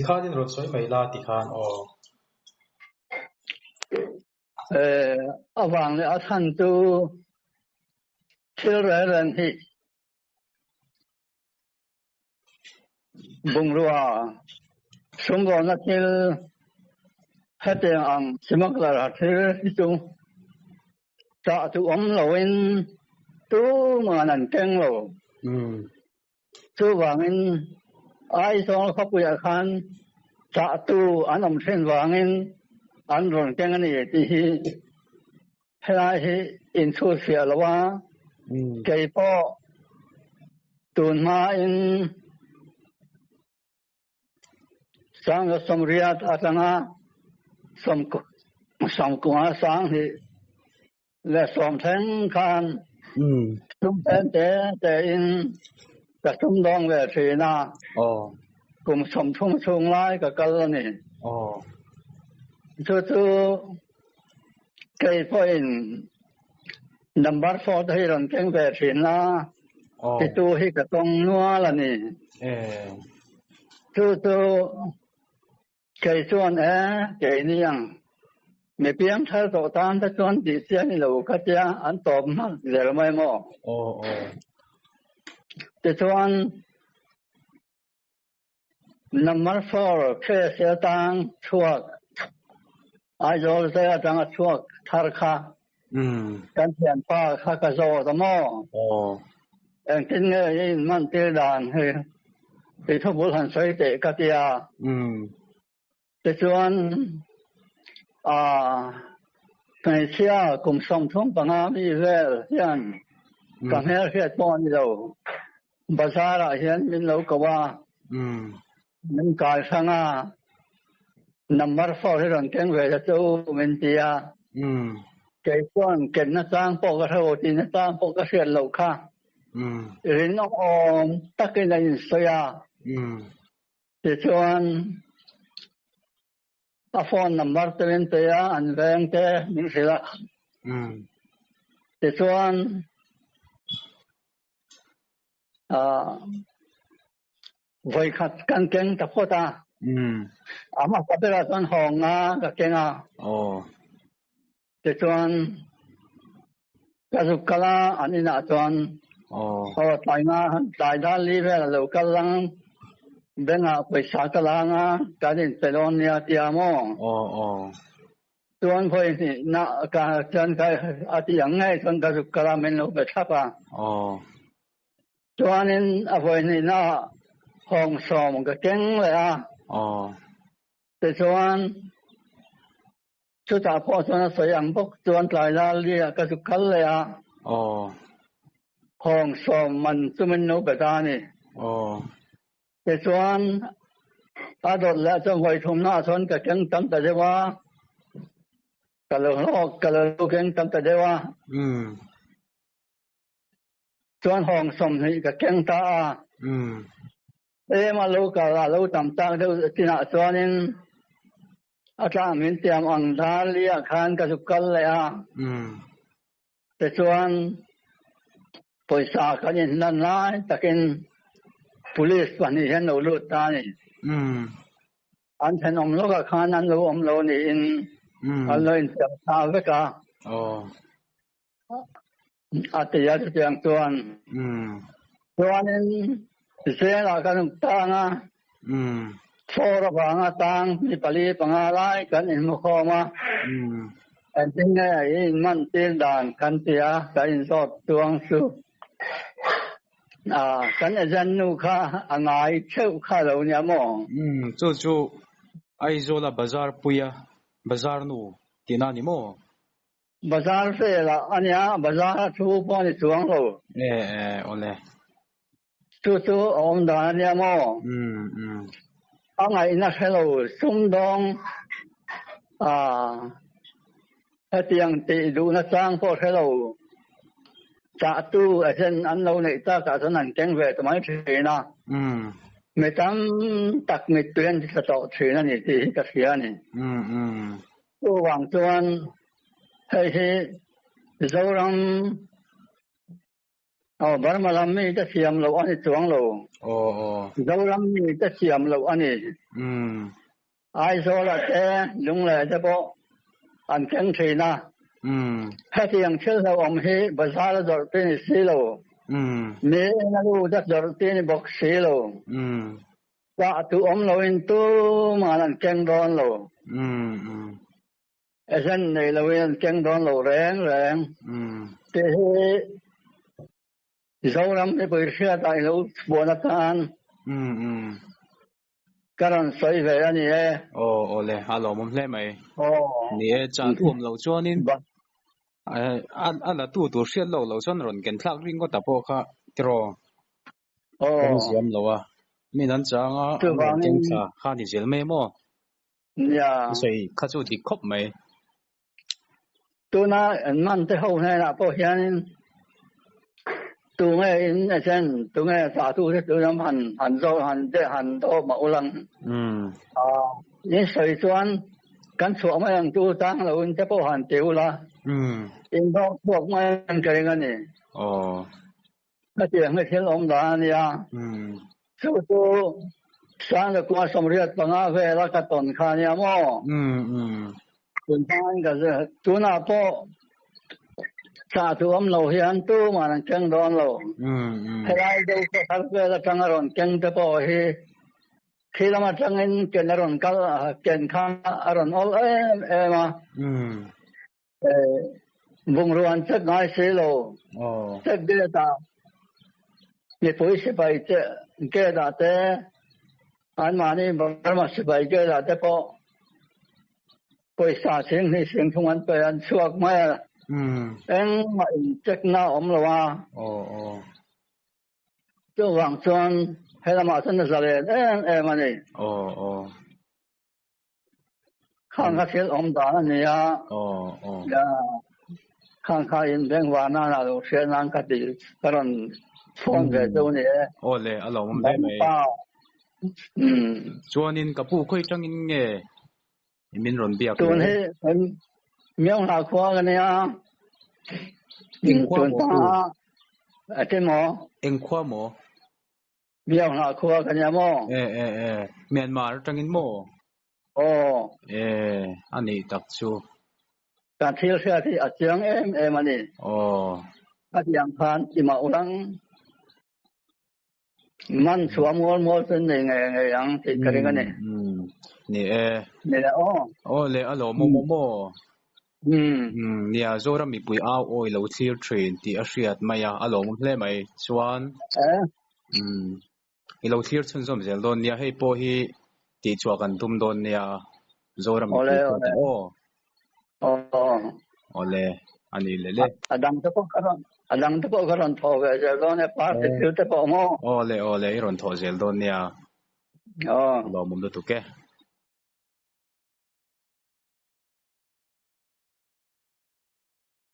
Tikhanin rawn sawi mai la tikhan aw. Avang leh a chhan chu thil reng reng hi bungrua sumdawnna thil hetiang ang smuggler thil hi chu chah chu awm loin tuman an keng lo. Chuvangin Aizawl khawpuiah khan chahtu an awm thin vangin an rawn keng a ni tih hi helai hi inchhutfiah lo a, kei pawh tun hmain Sangha sawmriat atanga sawmkunga sanghnih leh sawm thleng khan sum pen te tein ka sumdawng ve thin a, kum 30 chhung lai ka kal a ni. Chu chu kei pawhin number 4 te hi rawn keng ve thin a, titu hi ka tawng nual a ni. Chu chu kei chuan e, kei ni ang. Mi piang thar tawh tan te chuan tih chi a ni lo ka tia an tawp hmak zel mai maw. Tichuan Number 4 case atang chhuak Aizawl te atanga chhuak thar kha kan thianpa kha ka zawt a maw? Engtin nge i inman tir dan hi tih thu bul han sawi teh ka ti a. Tichuan hmeichhia kum 35 mi vel hian ka hmelhriat pawh a ni lo. Bazar ah hian min lo ko a, min kai hrang a, number 4 hi rawn keng ve ta chu min ti a. Kei chuan kenna chang pawh ka hre lo, tihna chang pawh ka hriat loh kha. Rinawm takin a insawi a. Tichuan a phone number te min pe a, an veng te min hrilh a. Tichuan vawi khat kan keng ta phawt a. A hmasa berah chuan hawng nga ka keng a. Tichuan ka zuk kal a, an inah chuan aw tlai nga tlai dal li vel a lo kal ang, bank ah pawisa ka la ang a, kan inpe dawn nia tia maw? Chuan vawi hnih na ka chuan ka a ti ang ngei chuan ka zuk kal a, min lo pe thlap a. Chuanin a vawi hnih na ah hawng sawm ka keng leh a. Tichuan Chutah pawh chuan a sawi ang bawk chuan tlai lal li ah ka zuk kal leh a. Hawng sawm man chu min lo be ta a ni. Tichuan a dawt leh chuan vawi thumna ah chuan ka keng tam ta deuh a, ka lo hlawk ka lo keng tam ta deuh a. Chuan hawng 20 ka keng ta a. Ema lo kal a lo tam tak deuh chinah chuanin a tlang min tiam ang dar li ah khan ka zuk kal leh a. Tichuan pawisa kan inhlan lai takin police pahnih hian lo lut ta a ni. An thenawm lawkah khan an lo awm lo niin an lo intiam ta vek a. A ti a chutiang chuan chuanin zelah kan tang a, chhawr avanga tang mi pali panga lai kan inhmu khawm a, engtin nge i inman tir dan kan ti a, kan inzawt chuang chu kan agent nu kha a ngai theuh kha lo nia maw? Chu chu Aizawla bazar puia bazar nu tihna a ni maw? Bazar velah a nia, bazar a thu pawh a ni chuang lo. E e, awle. Chu chu a awm dan a nia maw? A ngaihna hre lo sumdawng a hetiang tih duhna chang pawh hre lo chahtu agent an lo neih takah chuan an keng ve ta mai thin a. Mi tam tak mittui an ti tla tawh thin a ni tih hi ka hria a ni. Chuvang chuan hei hi Zoram Aw, Burma lam mi te siam loh a ni chuang lo. Aw, aw. Zoram mi te siam loh a ni. Umm. Aizawla te, Lunglei te pawh an keng thin a. Umm. Hetiang thil hlauhawm hi bazar a zawrh ti ni si lo. Umm. Mi ina lut a zawrh ti ni bawk si lo. Umm. Chah tu awm loin tuman an keng dawn lo. Umm. Umm. Agent nei loin an keng dawn lo reng reng. Umm. Tih hi Zoram mipui hriatah i lo chhuan atan Umm. Umm. ka rawn sawi ve a ni e. Aw aw le, a lawmawm hle mai. Aw. Ni e, chah tu awm loh chuanin a la tu tur hriat loh loh chuan rawn ken thlak ring ngawt a pawh kha tiraw. Aw. Kan ziam lo a, min an chang a, an rawn keng thla kha ni zel mai maw? Nia. Sawi kha chu dik khawp mai. Tuna an man te ho hnenah pawh hianin tunge in agent, tunge chahtu te chu lam han han zawh han de han dawp mah ulang. In sawi chuan kan chhuah mai ang chu tang lo in te pawh han ti ula. In dawp chhuak mai ang ka ring a ni. Hetiang hi thil awm dan a nia. Chu chu Sangkua 85 vela ka tawn kha a nia maw? Tun hmain ka tunah pawh chah chu awm lo hian tuman an keng dawn lo. Helai deuh khaw thar vel atang a rawn keng te pawh hi khi lam atangin ken a rawn kal ken kha a rawn awl em em a. Bungrua an check ngai si lo. Check gate ah mipui sipai gate ah te anmahni Burma sipai gate ah te pawh pawisa 20,000 30,000 an pe an chhuak mai a. Engmah in check na a awm lo a. Chuvang chuan helamah chuan a zalen em em a ni. Khang kha thil awm dan a ni a. Khang kha in bengvar nan ah lo hriat nan ka ti ka rawn chhawn ve chu ni e. Aw le, a lawmawm hle mai. Chuanin ka pu khawi tangin nge min rawn biak le? Tun hi Myanghla khua ka nia. Eng khua maw pu? A ti maw? Eng khua maw? Biakhnah khua ka nia maw? E e e, Myanmar atangin maw? Aw. E, a nih tak chu. Ka thil hriat hi a chiang em em a ni. Aw. Ka tiang khan i mah ulang man chhuah mual mual chu nei ngei ngei ang tih ka ring a ni. Umm, ni e. Ni le aw. Aw le, a lawmawm aw maw? Umm. Nia, Zoram mipui au awi lo thlir thin tih a hriat mai a, a lawmawm hle mai. Chuan, umm, i lo thlir chhunzawm zel dawn nia, hei pawh hi tihchhuah kan tum dawn nia, Zoram mipui pawh te aw. Awle, a ni leh le. A dang te pawh ka rawn, a dang te pawh ka rawn thawh ve zel dawn e, party thil te pawh maw? Awle, awle, i rawn thawh zel dawn nia. Aw. A lawmawm lutuk e.